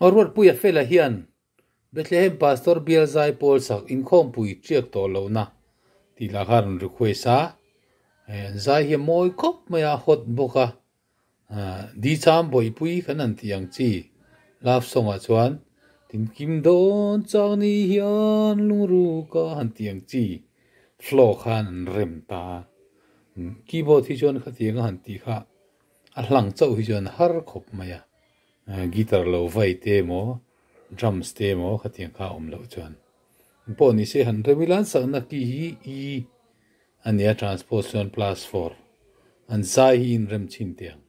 Ruatpuia fela hian Bethlehem Pastor bial zai pawl sak inkhawmpui tiak tawh lohna tih lah kha a rawn request a, an zai hi a mawi khawp mai a, hot bawk a, Di cham bawihpui kan han tih ang chi love song ah chuan Tinkim dawn chang ni hian lungruk a han tih ang chi flow khan an rem ta a, keyboard hi chuan khatiang a han tih kha a hlang chauh hi chuan har khawp mai a. Guitar lo vai te emaw drums te emaw khatiang kha a awm loh chuan pawh ni se han rem ila an sakna ki hi E a nia transpose chuan plus 4 an zai hi in rem chin teh ang.